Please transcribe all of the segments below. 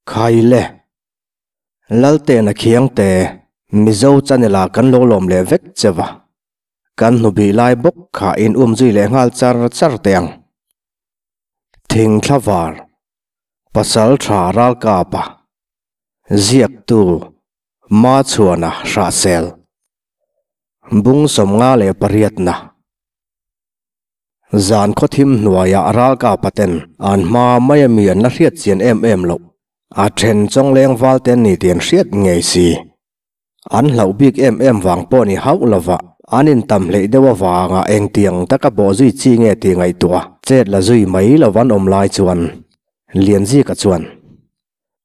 Khai le. Laltena Khiangte, Mizo channel ah kan lo lawm leh vek che va. Kan hnubih lai bawk kha in um zui leh nghal char char teh ang. Thingthlavar, Pasal tha ralkapa, ziaktu Machhuana Hrahsel, Bung 58na. Zan khawthim hnuaiah ralkapaten an hma mai a mi an la hriat chian em em loh. A then chawngleng valte an ni tih an hriat ngei si. An hlauh bik em em vang pawh ni hauh lova an intam hleih deuh avanga engtiang taka bawhzui chi nge tih ngaihtuah a chet la zui mai lova an awm lai chuan Lianzika chuan,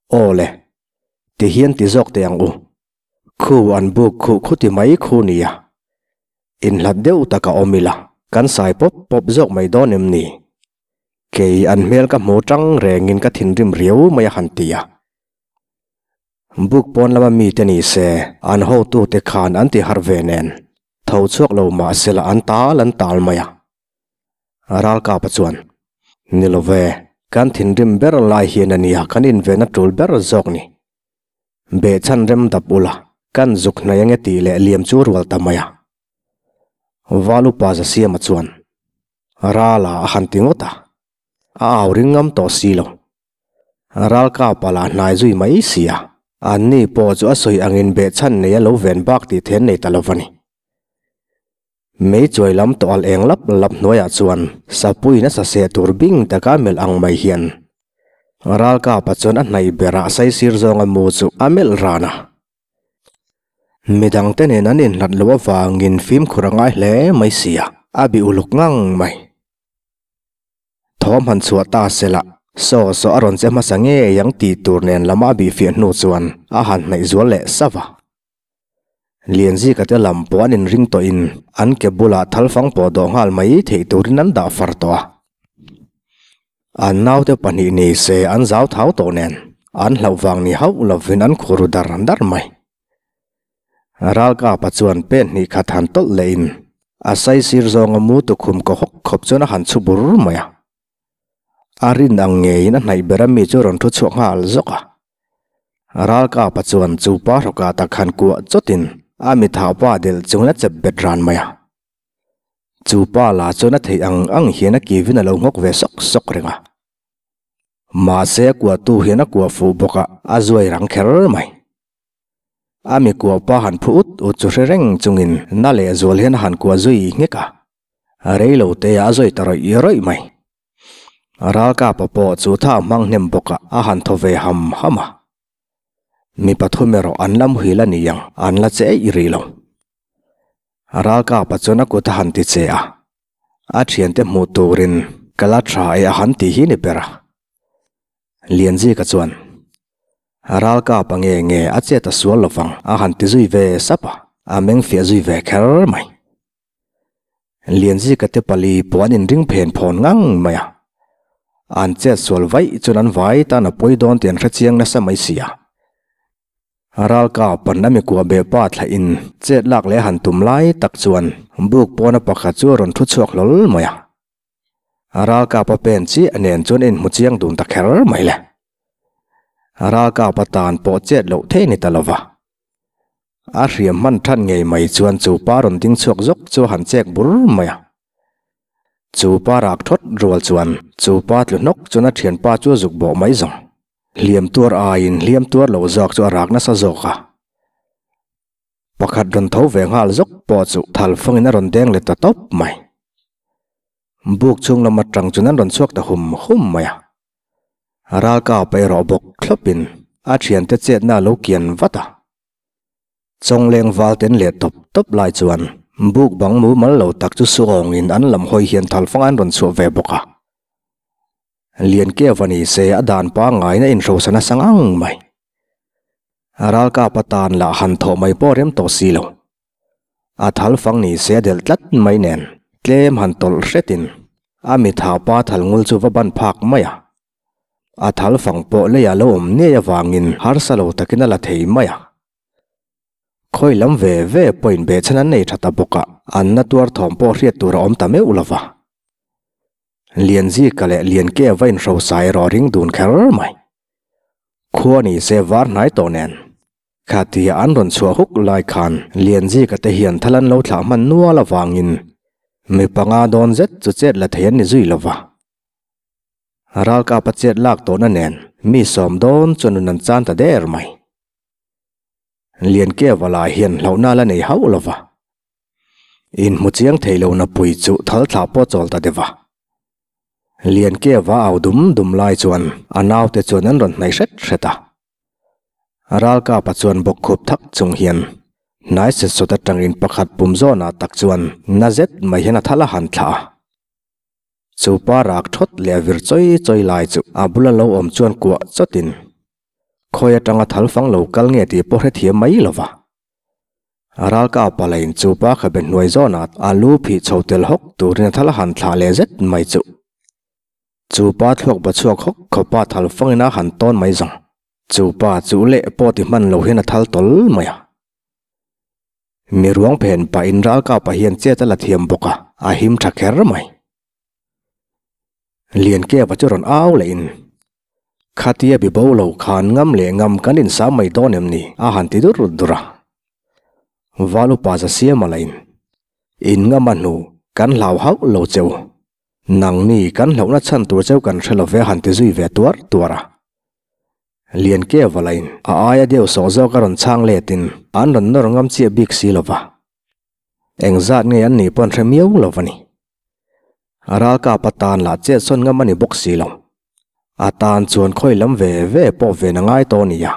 Aw le, tihian ti zawk teh ang u. Khu an buk khuh khuti mai khu nia. Inhlat deuh tak a awm ila, kan sai pawp pawp zawk mai dawn em ni? Kei an hmel ka hmu tang rengin ka thinrim riau mai a han ti a. Buk pawn lama mite ni se, an hotute khan an ti harh ve nen, tho chhuak lo mah sela an tal an tal mai a. Ralkapa chuan, Ni lo ve, kan thinrim ber lai hian a nia kan inven a tul ber zawk ni. Behchhan rem dap ula, kan zuk hnai ange tih leh liam chu rual ta mai a. Val upa Zasiama chuan, Rala a han ti ngawt a, a au ring ngam tawh si lo. Ralkapa lah hnai zui mai si a, anni pawh chu a sawi angin behchhan nei a lo ven bak tih then nei ta lo va ni. Mei chuai lam tawh al eng lap lap hnuaiah chuan Sapuiin a saseh tur bing taka melh ang mai hian Ralkapa chuan a hnaih berah saisir zawnga mu chu a melh ran a. Midangte nen an inhlat loh avangin fimkhur a ngai hle mai sia, a bih uluk ngang mai. Thawm han chhuah ta sela, saw saw a rawn che hmasa ngei ang tih tur nen lama a bih fiah hnu chuan a han hnaih zual leh sava. Lianzika te lam pawh an inring tawhin an ke bulah thalfang pawh dawh nghal mai theih turin an dah far tawh a. An naute pahnih ni se an zau thau tawh nen an hlauh vang ni hauh lovin an khur dar dar mai. Ralkapa chuan pen hnih khat han tawlh lehin a saisir zawnga mu tukhum kaw hawk khawp chuan a han chhu bur mai a. A rin ang ngeiin a hnaih ber ami chu a rawn thu chhuak nghal zawk a. Ralkapa chuan chu pa hrawkah tak han kuah chawtin a mitha pa delh chungin a chep bet ran mai a. Chu pa lah chuan a theih ang ang hian a kivin a lo nghawk ve sawk sawk reng a. Mahse a kuahtu hian a kuah fuh bawk a, a zuai rang kher mai. A mi kuah pa han phu ut ut chu hre reng chungin na leh zual hian a han kuah zui nghek a. Rei lo te a zawi ta rawih rawih mai. Ralkapa pawh chu tha hmang hnem bawk a, a han thaw ve ham ham a. Mi pathum erawh an la muhil a ni ang, an la che eih rih lo. Ralkapa chuan a kut a han ti che a, a thiante hmuh turin ka la tha e a han ti hi ni ber a. Lianzika chuan, Ralkapa nge nge a chet a sual lovang a han ti zui ve sap a, a meng fiah zui ve kher mai. Lianzika te pali pawh an inring phen phawn ngang mai a. An chet sual vaih chuan an vai tan a pawi dawn tih an hre chiang nasa mai si a. Ralka pan a mikua beh pa thlaih in chet lak leh a han tum lai tak chuan buk pawna pakhat chu a rawn thu chhuak hlawl mai a. Ralkapa pen chiah nen chuan a inhmu chiang dun ta kher mai le. Ralkapa tan pawh chet loh thei a ni ta lova. A hriam hman than ngei mai chuan chu pa rawn ding chhuak zawk chu a han chek bur mai a. Chu pa rak thawt rual chuan chu pa tlu hnawk chuan a thianpa chu a zuk bawh mai zawng. Hliam tuar aiin hliam tuar lo zawk chu a rak nasa zawk a. Pakhat rawn tho ve nghal zawk pawh chu thal fangin a rawn deng let ta tawp mai. Buk chhung lam atang chuan an rawn chhuak ta hum hum mai a. Ralkap erawh bawk thlawpin a thiante chetna a lo kian vat a. Chawngleng val ten leh tawp tawp lai chuan buk bang mumal lo tak chu suawngin an lam hawi hian thalfang an rawn chhuah ve bawk a. Liankeua ni se a dan pangngain a inhrosa nasa ngang mai. Ralkap atan lah han thawh mai pawh rem tawh si lo. A thalfang ni se a delh tlat mai nen tlem han tawlh hretin a mitha pa thal ngul chu va ban phak mai a. A thal fang pawh leiah lo awm ngei avangin harsa lo takin a la thei mai a. Khawi lam ve ve pawhin behchhan an nei tha ta bawk a, an na tuar thawm pawh hriat tur a awm ta meuh lo va. Lianzika leh Liankea va inhrosa erawh ring dun kher mai. Khua ni se var hnai tawh nen. Khatia an rawn chhuah huk lai khan Lianzika te hian thal an lo thlah hman nual avangin mi panga dawn zet chu chet la thei an ni zui lova. Ralkapa chet lak tawhna nen mi sawm dawn chuan nun an chan ta der mai. Liankeva lah hian hlauhna la nei hauh lova. Inhmu chiang thei lo napui chu thal thlah pawh chawl ta deuh a. Liankeva au dum dum lai chuan a naute chuan an rawn hnaih hret hret a. Ralkapa chuan bawk khup thak chung hian hnai set sawt atangin pakhat pum zawnah tak chuan na zet mai hian a thal a han thlah a. Chu pa rak thawt leh vir chawi chawi lai chu a bula lo awm chuan kuah chawtin khawi atanga thal fang lo kal nge tih pawh hrethiam mai lo va. Ralkapa lain chu pa kha be hnuai zawnah a lu phih chho tel hawk turin a thal a han thlah leh zet mai chu. Chu pa thluak ba chhuak hawk khawpa thal fangin a han tawn mai zawng. Chu pa chu leh pawh ti hman lo hian a thal tawl mai a. Mi ruang phen pah in ralkapa hian chet a la thiam bawk a, a him tha kher mai. Liankeva chu rawn au leh in, Khatia bi bo lo khan ngam leh ngam kan insam mai dawn em ni? a han ti dur dur a. Val upa za siam a la in, In ngam a hnu, kan hlau hauh lo cheu. Nangni kan hlauhna chhan tur cheu kan hre lo ve a han ti zui ve tuar tuar a. Liankeva lain a aia deuh sawh zawk a rawn chhang letin an rawn nawr ngam chiah bik si lo va. Engzat nge an nih pawh an hre miau lo va ni. A ralkap atan lah chet sawn ngam a ni bawk si lo. A tan chuan khawi lam ve ve pawh ven a ngai tawh a nia.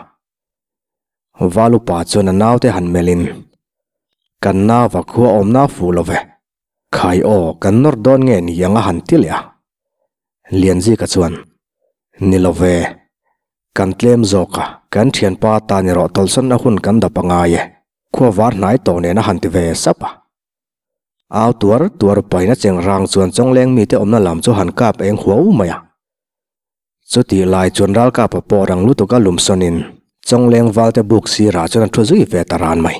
Valupa chuan a naute han melhin, Kan nauva khua awmna fuh lo ve. Khai aw, kan nawr dawn nge ni ang a han ti leh a. Lianzika chuan, Ni lo ve. Kan tlem zawk a, kan thianpa tan erawh tawlhsawnna hun kan dap a ngai e. Khua var hnai tawh nen a han ti ve sap a. Au tuar tuar paina cheng rang chuan chawngleng mite awmna lam chu han kap eng huau mai a. Chutih lai chuan ralkapa pawh rang lutuk a lumsawnin chawngleng valte buk sirah chuan a thu zui ve ta ran mai.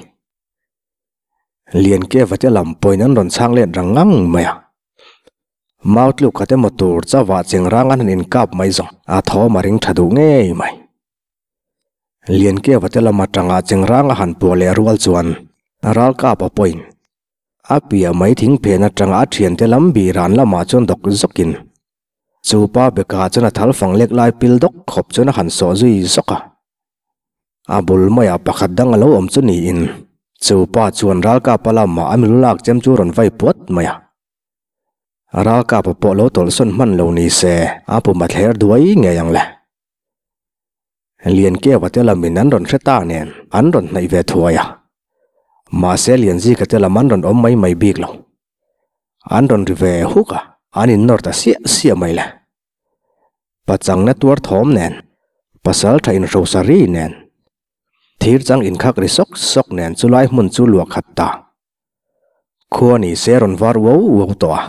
Liankeva te lam pawhin an rawn chhang let rang ngang mai a. Mau tluk khat emaw tur chauhah cheng rang an han inkap mai zawng a thawm a ring tha duh ngei mai. Liankeva te lam atanga cheng rang a han puah leh rual chuan ralkapa pawhin a piah mai thingphen atanga a thiante lam bih ran lamah chuan dawk zawkin Chu pa beka chuan a thal fang lek lai pil dawk khawp chuan a han sawh zui zawk a. A bul maiah pakhat dang a lo awm chu niin chu pa chuan ralkapa lamah a milu lak chem chu rawn vai puat mai a. Ralkapa pawh lo tawlhsawn hman lo ni se a pum a thler duai ngei ang le. Liankeva te lamin an rawn hre ta nen an rawn hnaih ve thuai a. Mahse Lianzika te lam an rawn awm mai mai bik lo. An rawn ri ve huk a, an innawr ta siah siah mai le. Pachangna tuar thawm nen, pasal tha inhrosa ri nen, thir chang inkhak ri sawk sawk nen chulai hmun chu luah khat ta. Khua ni se rawn var uau uau tawh a.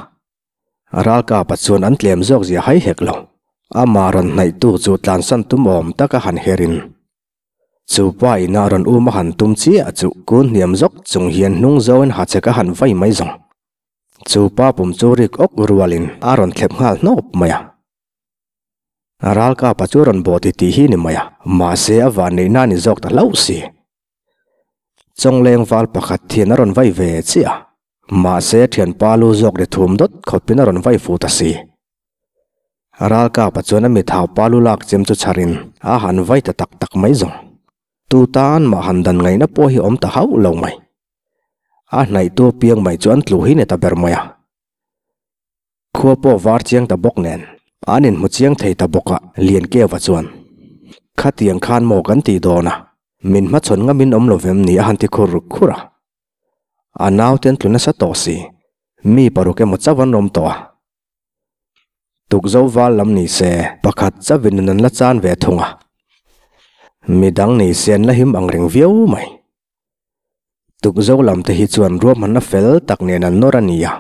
Ralkapa chuan an tlem zawk zia hai hek lo. Amah rawn hnaihtu chu tlansan tum awm taka han herin chu pa ina rawn um a han tum chiah chu kun hniam zawk chung hian hnung zawin hachek a han vai mai zawng. Chu pa pum chu rik awk rualin a rawn thlep nghal hnawp mai a. Ralkapa chu rawn bawh ti tih hi ni mai a, mahse a vanneihna a ni zawk ta hlauh si. Chawngleng val pakhat thian a rawn vai ve chiah a, mahse thianpa lu zawk ri thum dawt khawpin a rawn vai fu ta si. Ralkapa chuan a mithau pa lu lak chem chu chharin a han vai ta tak tak mai zawng. Tu tan mah han dan ngaihna pawh hi awm ta hauh lo mai. A hnaihtu apiang mai chu an tlu hi ni ta ber mai a. Khua pawh var chiang ta bawk nen, an inhmu chiang thei ta bawk a, Liankeva chuan, Khatiang khan maw kan tih dawn a, min hmachhawn ngamin awm lo vem ni a han ti khur khur a. A naute an tlu nasa tawh si, mi paruk emaw chauh an awm tawh a. Tukzo val lam ni se, pakhat chauhin nun an la chan ve thung a. Midang ni se an la him ang reng viau mai. Tukzo lam te hi chuan ruahmanna fel tak nen an nawr a ni a.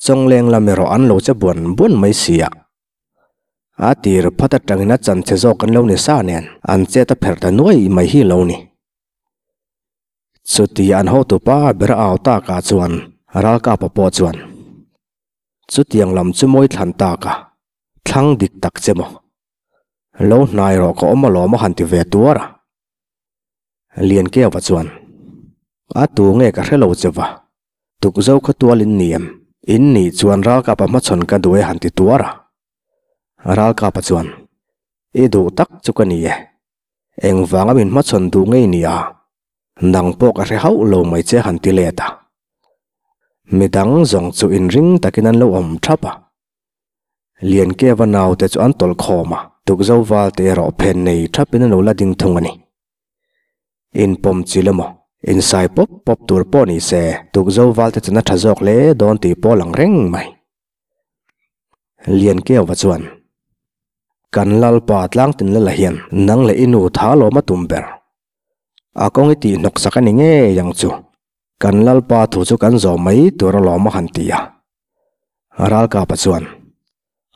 Chawngleng lam erawh an lo che buan buan mai si a. A tir phat atangin a chan che zawk an lo ni sa nen an chet a pherh ta nuai mai hi lo ni. Chuti an hotu pa ber a au takah chuan ralkapa pawh chuan chutiang lam chu mawi thlan tak a, thlang dik tak che maw? Lo hnai rawh ka awm alawm a han ti ve tuar a. Liankeuva chuan, A tu nge ka hre lo che va, tukzo khaw tual in ni em? In nih chuan ralkapa hmachhawn ka duh e han ti tuar a. Ralkapa chuan, I duh tak chu ka ni e. Engvanga min hmachhawn duh ngei nia? Nang pawh ka hre hauh lo mai che han ti let a. Midang zawng chu inring takin an lo awm thap a. Liankeva naute chu an tawlh khawm a, tukzo valte erawh phen nei thapin an lo la ding thung a ni. Inpawm chil emaw, insai pawp pawp tur pawh ni se, tukzo valte chuan a tha zawk hle dawn tih pawh a lang reng mai. Liankeva chuan, Kan Lalpa Tlangtinlala hian nang leh i nu tha lawm a tum ber. A kawng i tihhnawk sak a ni ngei ang chu. Kan Lalpa thu chu kan zawh mai tur alawm a han ti a. Ralkapa chuan,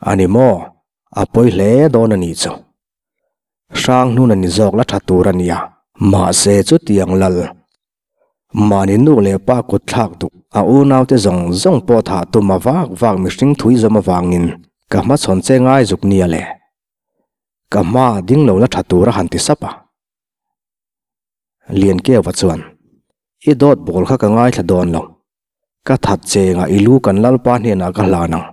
A ni maw? A pawi hle dawn a nih chu. Hrang hnun a ni zawk la tha tur a nia. Mahse chutiang lal, mahni nu leh pa kut thlak duh, a unaute zawng zawng pawh thah tum a vak vak mihring thui zawm avangin ka hmachhawn che ngai zuk nia le. Ka hma ding lo la tha tur a han ti sap a. Liankeuva chuan, I dawt bawl kha ka ngaithla dawn lo. Ka that chengah i lu kan Lalpa hnenah ka hlan ang.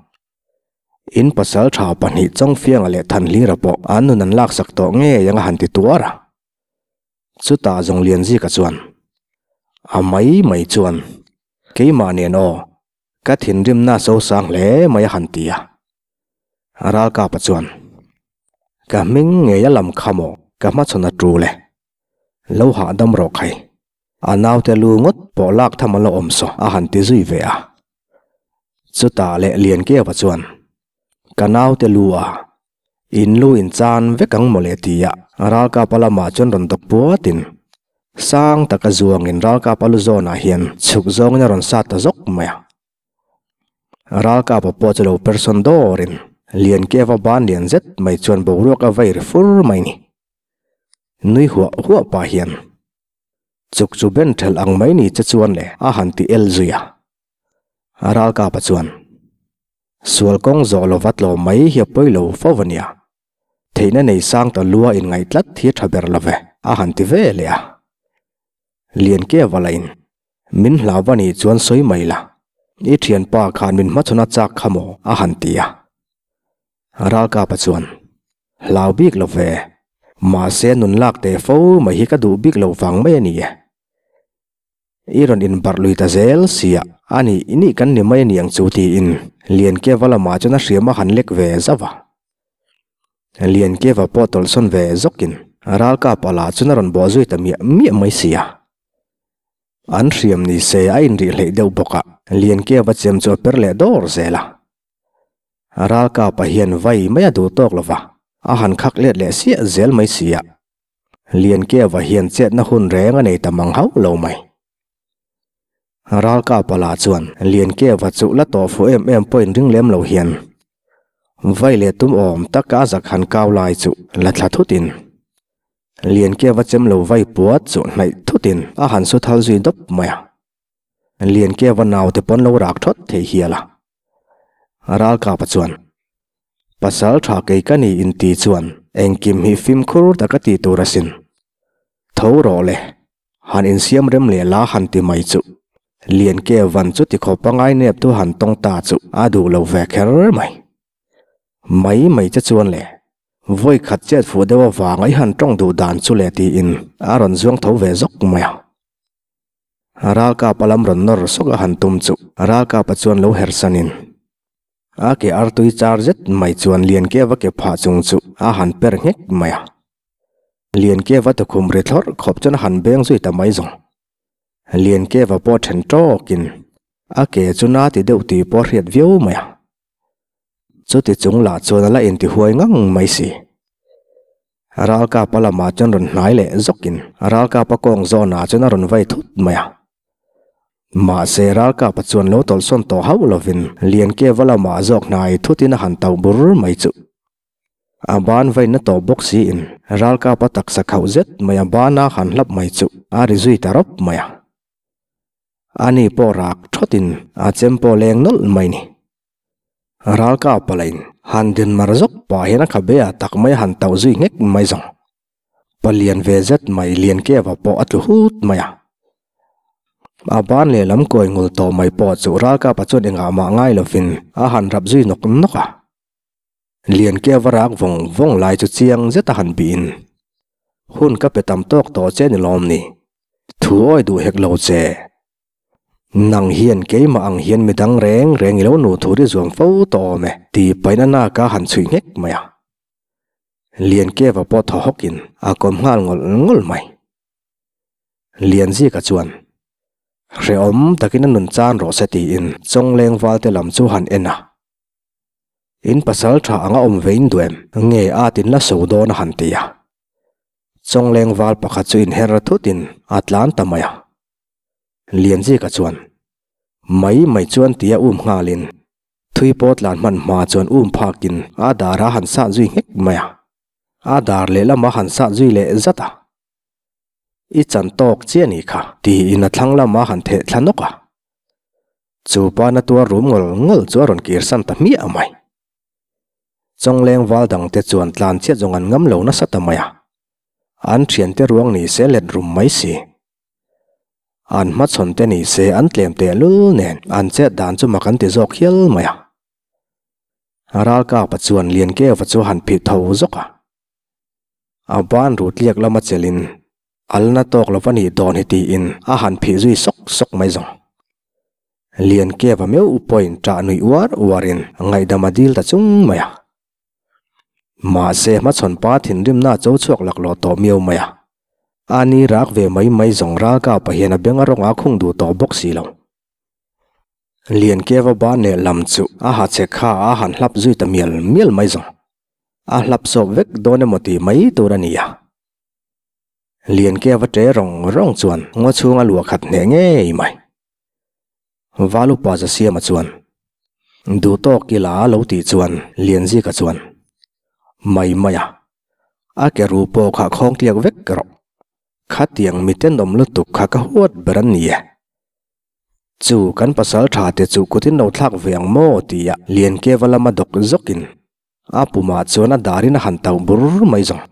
In pasal tha pahnih Chawngfianga leh Thanhlira pawh an nun an laksak tawh ngei ang a han ti tuar a. Chutah zawng Lianzika chuan, A mai mai chuan, keimah nen aw, ka thinrimna so sang hle mai a han ti a. Ralkapa chuan, Ka hming ngei a lam kha maw ka hmachhawn a tul e. Lo hahdam rawh khai. A naute lu ngawt pawh lak tham a la awm saw a han ti zui ve a. Chutah leh Liankeva chuan, Ka naute lu a, in lu in chan vek ang mawle ti a Ralkapa lamah chuan rawn dawk puatin sang taka zuangin Ralkapa lu zawnah hian chhuk zawngin a rawn sat ta zawk mai a. Ralkapa pawh chu lo person dawrin Liankeva ban lian zet mai chuan boruak a vai ri fur mai ni. Nui huah huah pah hian chuk chu ben thelh ang mai ni che chuan le a han ti el zui a. Ralkapa chuan sual kawng zawh lova tlawm mai hi a pawi lo fo a nia. Theihna nei sang ta lua inngaih tlat hi a tha ber lo ve a han ti ve leh a. Liankeva lahin min hlau va nih chuan sawi mai la, i thianpa khan min hmachhawn a chak kha maw a han ti a. Ralkapa chuan, Hlau bik lo ve, mahse nun lak teh fo mai hi ka duh bik lo vang mai a ni e. I rawn inbarh lui ta zel sia, a nih nih kan ni mai a ni ang chu tiin Liankeva lamah chuan a hriam a han lek ve zauh a. Liankeva pawh tawlhsawn ve zawkin Ralkapa lah chuan a rawn bawh zui ta miah miah mai sia. An hriam ni se a inrih hleih deuh bawk a, Liankeva chem chu a per leh dawr zel a. Ralkapa hian vai mai a duh tawk lo va, a han khak let leh siah zel mai si a. Liankeva hian chetna hun reng a nei ta mang hauh lo mai. Ralkapa lah chuan Liankeva chu la tawh fuh em em pawhin ring lem lo hian vai leh tum awm taka a zak han kau lai chu la thla thutin Liankeva chem lo vai puat chu hnaih thutin a han su thal zui dawp mai a. Liankeva naute pawn lo rak thawt thei hial a. Ralkapa chuan, Pasal tha kei ka ni inti chuan engkim hi fimkhur taka ti tur asin. Tho rawh le, han insiam rem leh la han ti mai chuh. Liankevan chu ti khawp pangai nep tu han tawng ta chu a duh lo ve kher mai. Mai mai che chuan le, vawi khat chet fuh deuh avanga i han tawng duh dan chu le tiin a rawn zuang tho ve zawk mai a. Ralkapa lam rawn nawr sawk a han tum chu Ralkapa chuan lo hersanin a ke artui char zet mai chuan Liankeva ke phah chung chu a han per nghek mai a. Liankeva tukhum ri thlawrh khawp chuan a han beng zui ta mai zawng. Liankeva pawh then tawkin a ke chu na ti deuh tih pawh a hriat viau mai a. Chuti chung lah chuan a la intihuai ngang mai si. Ralkapa lamah chuan rawn hnai leh zawkin Ralkapa kawng zawnah chuan a rawn vai thut mai a. Mahse Ralkapa chuan lo tawlhsawn tawh hauh lovin Liankeva lamah zawk hnai thutin a han tauh bur mai chu. A ban vaina tawh bawk siin Ralkapa taksa khauh zet mai a bana han hlap mai chu a ri zui ta rawp mai a. Ani pawh rak thawtin a chem pawh leng nawlh mai ni. Ralkapa lain Han din mar zawk pah hian a khabe ah tak mai a han tauh zui nghek mai zawng. Palian ve zet mai Liankeva pawh a tlu hut mai a. A ban lehlam kawi ngul tawh mai pawh chu Ralkapa chuan engah mah ngai lovin a han rap zui nawk nawk a. Liankeva rak vawng vawng lai chu chiang zet a han bihin, Hun ka pe tam tawk tawh che ni lawm ni? Thu awi duh hek lo che. Nang hian keimah ang hian midang reng reng i lo nu thu ri zuam fo tawh awm e, tih pahin a naka han chhuih nghek mai a. Liankeva pawh thaw hawkin a kawm nghal ngawlh ngawlh mai. Lianzika chuan, Hrehawm takin a nun chan rawh se tiin Chawngleng valte lam chu han en a. In pasal tha anga awm ve in duh em? Nge at in la so dawn a han ti a. Chawngleng val pakhat chu inher thutin a tlan ta mai a. Lianzika chuan, Mai mai chuan tia um nghalin, thui pawh tlan hman hma chuan um phakin a dar a han sat zui nghek mai a. A dar lehlam a han sat zui leh zat a. I chan tawk chiah ni kha, tiin a thlang lama han theh thla nawk a. Chu pa na tuar rum ngawl ngawl chu a rawn kir san ta hmiah mai. Chawngleng val dangte chuan tlan chiat zawng an ngam lo nasa ta mai a. An thiante ruang ni se let rum mai si. An hmachhawn te ni se an tlem teh lul nen an chet dan chu mak an ti zawk hial mai a. Ralkapa chuan Liankeva chu han phih tho zawk a. A ban rutliak lama chelin alna tawk lo va nih dawn hi tiin a han phih zui sawk sawk mai zawng. Liankeva meuh pawhin ṭah nuih uar uarin ngaihdam a dil ta chung mai a. Mahse hmachhawn pa thinrimna a cho chhuak laklawh tawh miau mai a. A ni rak ve mai mai zawng ralkapa hian a beng a rawng a khung duh tawh bawk si lo. Liankeva ban leh lam chu a ha che kha a han hlap zui ta mial mial mai zawng. A hlap sawp vek dawn emaw tih mai tur a ni a. Liankeva ṭe rawng rawng chuan ngaw chhung a luah khat hneh ngei mai. Valupa Zasiama chuan, Duh tawk ila a lo tih chuan Lianzika chuan, Mai mai a, a ke ru pawh kha khawng tliak vek rawh. Khatiang mitenawm lutuk kha ka huat ber an ni e. Chu kan pasal tha te chu kutin lo thlak ve ang maw tia Liankeva lama dawk zawkin a pumah chuan a darin a han tauh bur mai zawng.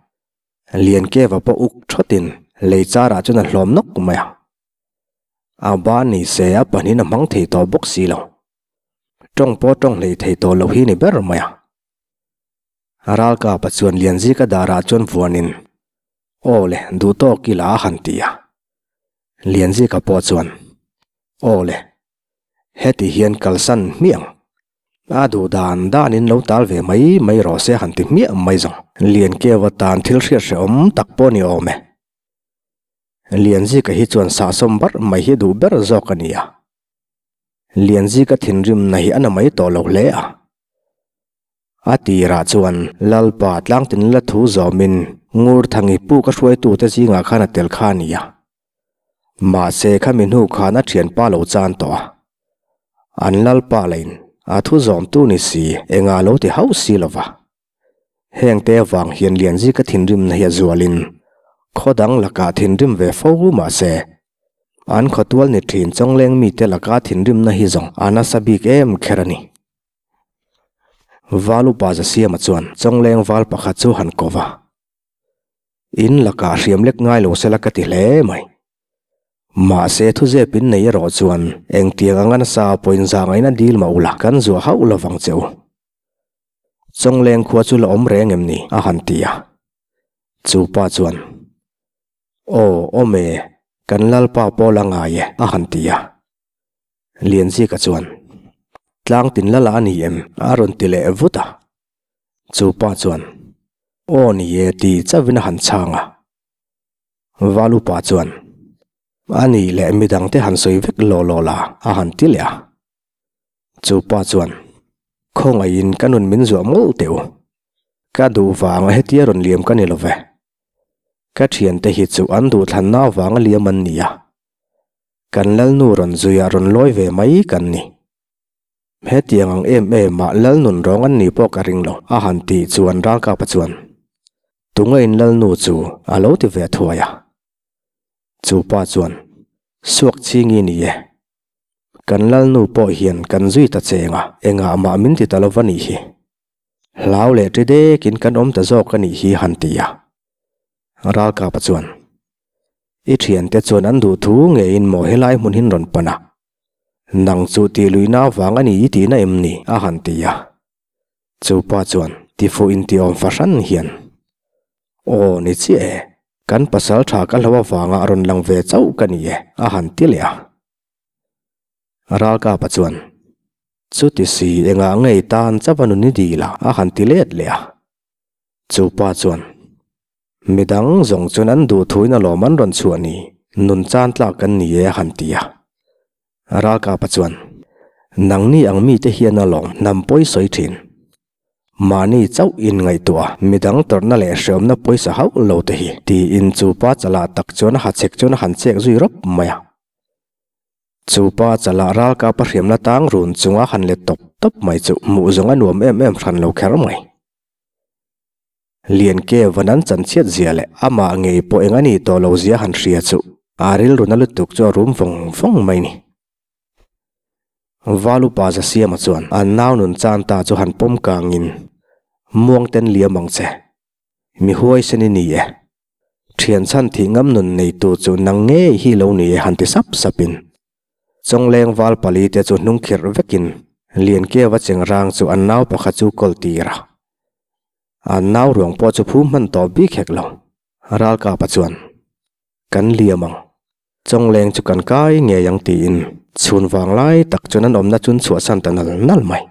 Liankeva pawh uk thawtin lei charah chuan a hlawm nawk mai a. A ba ni se a panin a hmang thei tawh bawk si lo. Tawng pawh tawng hlei thei tawh lo hi ni ber mai a. Ralkapa chuan Lianzika darah chuan vuanin, Aw le, duh tawk ila a han ti a. Lianzika pawh chuan, Aw le, heti hian kalsan hmiang. A duh dan danin lo tal ve mai mai rawh se a han ti hmiah mai zawng. Liankeva tan thil hriat hrehawm tak pawh ni awm e. Lianzika hi chuan sahsawm bar mai hi duh ber zawk a ni a. Lianzika thinrimna hi a na mai tawh lo hle a. A tirah chuan Lalpa tlangtin la thu zawmin Ngurthangi puk a hruaitute zingah khan a tel kha a ni a. Mahse khami hnu khan a thianpa lo chan tawh a. An Lalpa lain a thu zawmtu ni si engah lo ti hauh si lo va. Hengte avang hian Lianzika thinrimna hi a zualin khaw dang lakah thinrim ve fo mahse an khawtual ni thin Chawngleng mite laka thinrimna hi zawng a nasa bik em kher a ni. Val upa Zasiama chuan Chawngleng val pakhat chu han ko va. In lakah hriam lek ngai lo sela ka ti hle mai. Mahse thuzep in nei erawh chuan engtiang anga nasa pawhin zangaina dil mah ula kan zuah hauh lovang che u. Chawngleng khua chu la awm reng em ni? a han ti a. Chu pa chuan, Aw, awm e, kan Lalpa pawh la ngai e, a han ti a. Lianzika chuan, Tlang tin lala a ni em? a rawn ti leh vut a. Chu pa chuan, Aw ni e ti chauhin a han chhang a. Valupa chuan, A nih leh midangte han sawi vek law law la, a han ti leh a. Chu pa chuan, Khawngaihin ka nun min zuah mawlh teh u. Ka duh vanga hetia rawn liam ka ni lo ve. Ka thiante hi chu an duhthlanna avanga liam an ni a. Kan Lalnu rawn zuia rawn lawi ve mai kan ni. Hetiang ang em em ah Lalnun rawng an ni pawh ka ring lo, a han tih chuan Ralkapa chuan, Tunga in Lalnu chu a lo ti ve thuai a. Chu pa chuan, Suak chingi ni e. Kan Lalnu pawh hian kan zui ta cheng a, engah mah min ti ta lo va nih hi. Hlau leh ṭi dekin kan awm ta zawk a nih hi han ti a. Ralkapa chuan, I ṭhiante chuan an duh thu ngeiin maw helai hmun hin rawn pan a? Nang chu tih luihna avang a ni i tihna em ni? a han ti a. Chu pa chuan tifuh intiawm fahran hian, Aw ni chiah e, kan pasal tha ka hlo avanga rawn lang ve chauh ka ni e, a han ti leh a. Ralkapa chuan, Chuti si engah ngei tan chauh a nun i dil a? a han ti let leh a. Chu pa chuan, Midang zawng chuan an duh thuin alawm an rawn chhuah ni, nun chan tlak kan ni e a han ti a. Ralkapa chuan, Nangni ang mite hian alawm hnam pawi sawi thin. Mahni chauh in ngaihtuah midang tawrhna leh hreawmna pawisa hauh lo te hi, tiin chu pa chalah tak chuan a ha chek chuan a han chek zui rawp mai a. Chu pa chalah Ralkapa hriamna tang run chunga han let tawp tawp mai chu hmuh zawng a nuam em em hran lo kher mai. Lianke van an chanchhiat zia leh amah ngei pawh eng a ni tawh lo zia han hria chu a rilru na lutuk chu a rum vawng vawng mai ni. Valupa Zasiama chuan an nau nun chan ta chu han pawm kangin, Muangten liam ang che. Mi huaisen i ni e. Thian chhan thih ngam nun neitu chu nang ngei hi lo ni e han ti sap sapin Chawngleng val pali te chu hnung khirh vekin Liankeva chengrang chu an nau pakhat chu kawl tir a. An nau ruang pawh chu phu hman tawh bik hek lo. Ralkapa chuan, Kan liam ang. Chawngleng chu kan kai ngei ang tiin chhun vang lai tak chuan an awmna chun chhuahsan ta nal nal mai.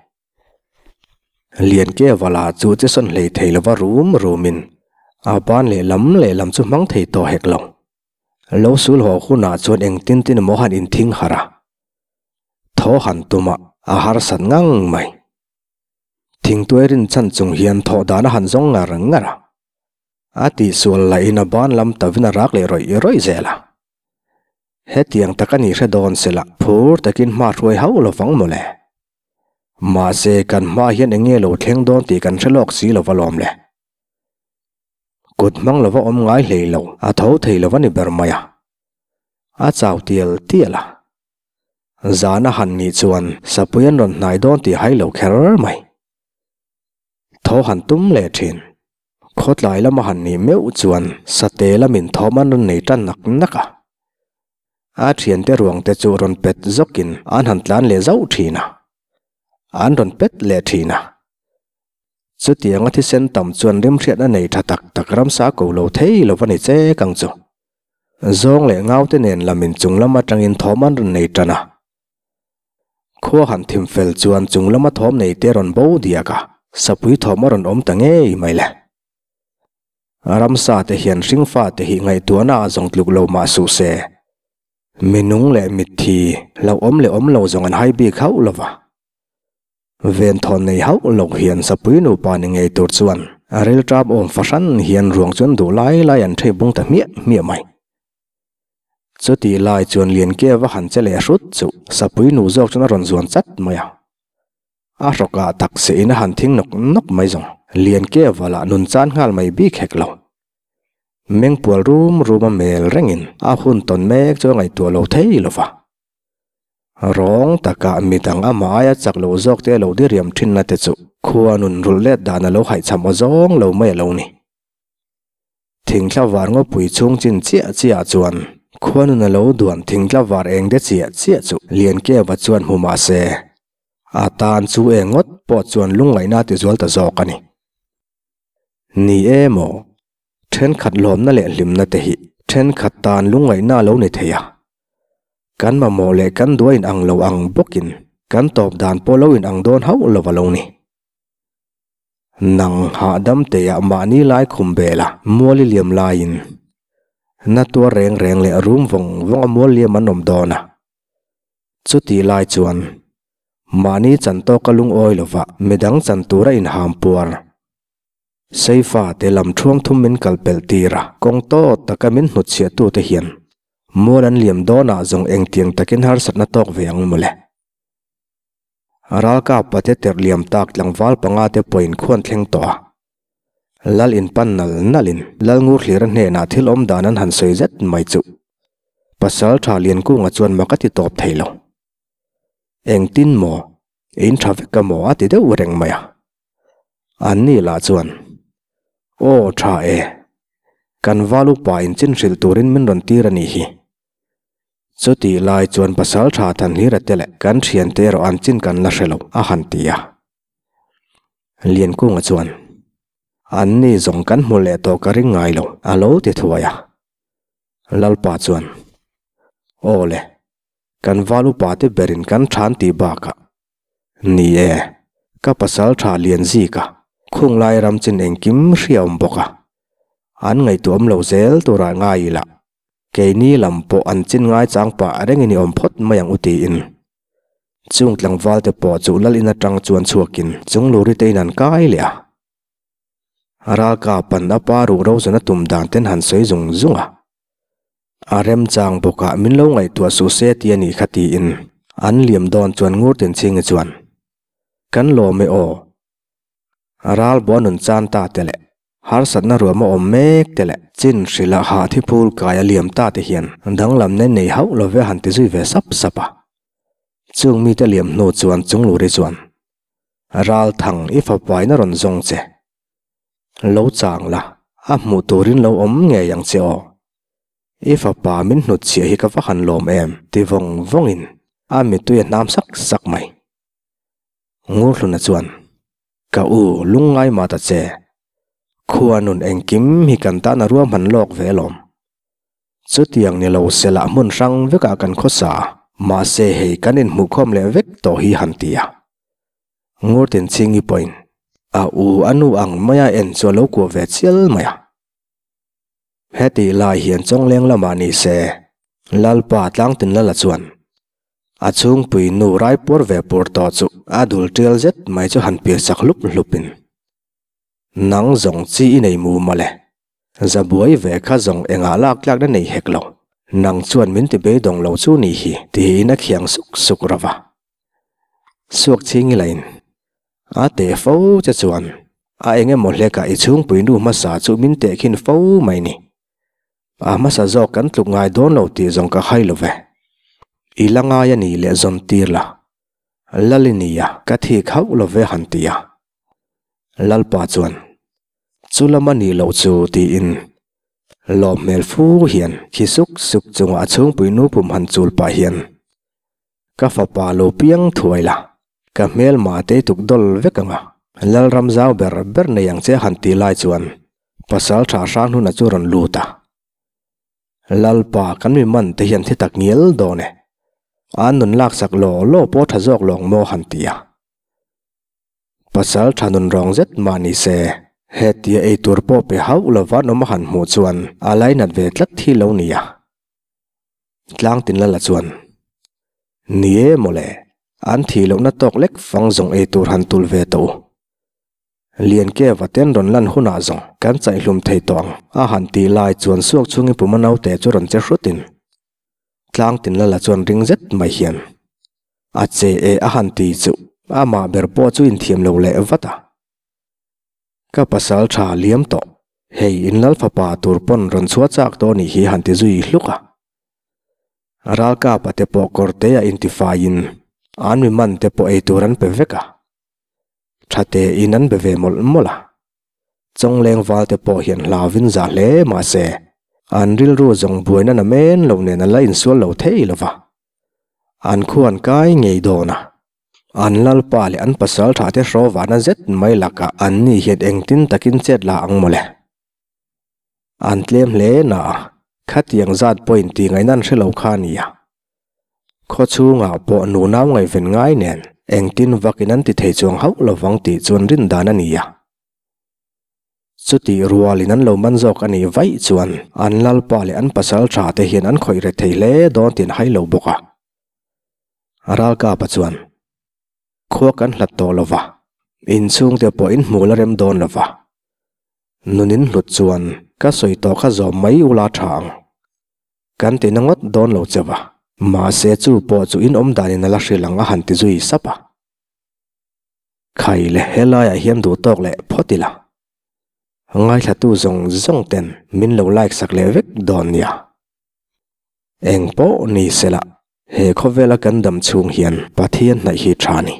Liankeva lah chu che sawn hlei thei lova rum rumin a ban lehlam lehlam chu hmang thei tawh hek lo. Lo sul haw hunah chuan engtin tin emaw han inthing harh a, thaw han tum a, a harsat ngang mai. Thingtuai rinchhan chung hian thawh dan a han zawng ngar ngar a, a tihsual lahin a ban lam tavin a rak leh rawih rawih zel a. Hetiang tak a ni hre dawn sela phur takin hma hruai hauh lovang mawle. Mahse kan hma hian eng nge lo thleng dawn tih kan hre lawk si lova lawm le. Kut hmang lova awm ngai hlei lo, a tho thei lova ni ber mai a. A chau tial tial a. Zan a han nih chuan sapui an rawn hnai dawn tih hai lo kher mai. Tho han tum leh thin. Khawtlai lama han nih meuh chuan sate lamin thawm an rawn nei tan nak nak a. A thiante ruang te chu rawn pet zawkin an han tlan leh zauh thin a. An rawn pet leh thin a. Chutianga thisen tam chuan rimhriatna nei tha tak tak ramsa ko lo thei lo va ni che kang chu. Zawng leh ngaute nen lamin chung lam atangin thawm an rawn nei tan a. Khua han thim fel chuan chung lama thawm nei te rawn bo diak a, sapui thawm a rawn awm ta ngei mai le. Ramsa te hian hringfa te hi ngaihtuahna ah zawng tluk lo mah suh se. Minung leh mitthi hlauhawm leh awm lo zawng an hai bik hauh lo va. Venthawn nei hauh loh hian sapui nupa ni ngei tur chuan a rilṭam awm fahran hian ruang chuan duh lai lai an ṭhei bung ta hmiah hmiah mai. Chutih lai chuan Liankeva han che leh hrut chu sapui nu zawk chuan a rawn zuan chat mai a. A hrawkah tak se in a han thing nawk nawk mai zawng. Liankeva lah nun chan nghal mai bik hek lo. Mengpual rum rum a mel rengin a hun tawn mek chu a ngaihtuah lo thei lo va. Rawng takah midang amah aia chak lo zawk te a lo diriam thinna te chu khua nun rulh let dan a lo haihchham aw zawng lo mai a lo ni. Thingtla var ngawpui chhung chin chiah chiah chuan khua nun a lo duan thingtla var eng de chiah chiah chu Liankeva chuan hmu mah se a tan chu eng ngawt pawh chuan lungngaihna a tizual ta zawk a ni. Ni e maw? Thenkhat lawmna leh hlimna te hi thenkhat tan lungngaihna a lo ni thei a. Kan mamawh leh kan duah in ang lo ang bawkin kan tawp dan pawh lo in ang dawn hauh lo a lo ni. Nang hahdam teiah mahni lai khum bela mual i liam laiin na tuar reng reng leh rum vawng vawng a mual liam an awm dawn a. Chutih lai chuan mahni chan tawka lungawi lovah midang chan tura inham puar. Seifa te lam thuang thum min kal pelh tir a, kawng tawt taka min hnutchhiah tute hian mual an liam dawnah zawng engtiang takin harsatna tawk ve ang mawle. Ralkap pate terh liam tak tlangval panga te pawhin khuan thleng tawh a. Lal in pan nal nalin Lalngur Hlira hnenah thil awm dan an han sawi zet mai chu Pasal Tha Liankunga chuan mak a ti tawp thei lo. Engtin maw? In tha vek a maw? a ti deuh reng mai a. An ni lah chuan, Aw tha e, kan val upa in chin hrilh turin min rawn tir a nih hi. Chutih lai chuan pasal tha Thanhlira te leh kan thiante erawh an chin kan la hre lo, a han ti a. Liankunga chuan, An ni zawng kan hmu leh tawh ka ring ngai lo, a lo ti thuai a. Lalpa chuan, Aw le, kan val upa te berin kan than tih bakah, Ni e, ka pasal tha lian zik a, khung lai ram chin engkim hria awm bawk a. An ngaihtuah awm lo zel turah ngai ila, keini lam pawh an chin ngai chang pah rengin i awm phawt mai ang u tiin. Chung tlangval te pawh chu lal in atang chuan chhuakin chung luri te in an kai leh a. Ralka pan a pa ruh rozan a tum dan ten han sawi zung zung a. A remchang bawkah min lo ngaihtuah suh se ti a nih kha tiin an liam dawn chuan ngur tin chhingi chuan, Kan lawm e aw. Ral buah nun chan ta te leh harsatna ruam a awm mek te leh chin hrilh a hah thi phul kai a liam ta te hian danglam nen nei hauh lo ve han ti zui ve sap sap a. Chung mite liam hnu chuan Chungluri chuan, Ral thang i fapain a rawn zawng che. Lo chang la, a hmuh turin lo awm ngei ang che aw. I fapa min hnutchhiah hi ka va han lawm em ti vawng vawngin a mittui a hnam sak sak mai. Ngurhluna chuan, Ka u, lungngai mah ta che. Khua nun engkim hi kan tan a ruahman lawk ve alawm. Chutiang ni lo sela hmun hrang vekah kan khawsa a, mahse hei kan inhmuhkhawm leh vek tawh hi han ti a. Ngurtin Chhingi pawhin a u a nu ang maia en chu a lo kuah ve chial mai a. Hetih lai hian Chawngleng lamah ni se, Lalpa Tlangtinlala chuan a chhungpui nu raipuar ve pur tawh chu a dul tial zet mai chu han pir sak hlup hlupin, Nang zawng chi i nei mu mawle, zabuai ve kha zawng engah lak tlakna nei hek lo, nang chuan min ti beidawng lo chu ni hi, tiin a khiang suk suk rova. Suak chhing ila in a teh fo che chuan a eng emaw hlekah i chhungpui nu hmasa chu min teh khin fo mai ni. A hmasa zawk kan tluk ngai dawn lo tih zawng ka hai lo ve. I la ngai a nih leh zawn tir la. Lal i nia ka thik hauh lo ve han ti a. Lalpa chuan chu lam a nih loh chu tiin lawm hmel fu hian khi suk suk chunga a chhungpui nu pum han chul pah hian Ka fapa lo piang thuai la, ka hmelma te tuk dawl vek ang a, Lalram zau ber ber nei ang che han ti lai chuan pasal tha hrang hnuna chu rawn lut a. Lalpa kan mi man te hian thi tak ngial dawn e, an nun laksak law law pawh tha zawk lawng maw han ti a. Pasal tha nun rawng zet mah ni se, hetia ei tur pawh pe hauh lova nawm a han hmuh chuan a lainat ve tlat hi lo nia. Tlangtinlala chuan, Ni e mawle, an thih lohna tawk lek fang zawng ei tur han tul ve tawh u. Liankeva ten rawn lan hunah zawng kan chaihlum thei tawh ang a han tih lai chuan suak chungin puma naute chu rawn che hrutin Tlangtinlala chuan ring zet mai hian a che e a han ti chu amah ber pawh chu inthiam lo leh vat a. Ka pasal tha liam tawh, hei in lal fapa tur pawn rawn chhuah chak tawh nih hi han ti zui hluk a. Ralkapa te pawh kawrte a intifaiin an mi man te pawh ei tur an pe vek a. Tha tein an be ve mawlh mawlh a. Chawngleng val te pawh hian hlauvin zah hle mahse an rilru zawng buaina na men lo nen a la insual lo thei lo va. An khuan kai ngei dawn a. An lalpa leh an pasal tha te hraw vahna zet mai lakah an ni hian engtin takin chet la ang mawle. An tlem hle na a, khatiang zat pawhin tih ngaihna an hre lo kha a nia. Khaw chhungah pawh nunau ngaihven ngai nen engtin vakin an ti thei chuang hauh lovang tih chuan rin dan a nia. Chutih rualin an lo man zawk a nih vaih chuan an lalpa leh an pasal tha te hian an khawih re thei hle dawn tih an hai lo bawk a. Ralkapa chuan, Khua kan hlat tawh lo va, inchhungte pawh in hmu la rem dawn lo va. Nun in hlut chuan ka sawi tawh kha zawm mai ula tha ang. Kan ti na ngawt dawn lo che va, mahse chu pawh chu in awm danin a la hrilh ang a han ti zui sap a. Khai le helaiah hian duh tawk leh phawt ila. Ngaithlatu zawng zawng ten min lo like sak leh vek dawn nia. Eng pawh ni sela, he khawvela kan dam chhung hian Pathian hnaih hi tha ni.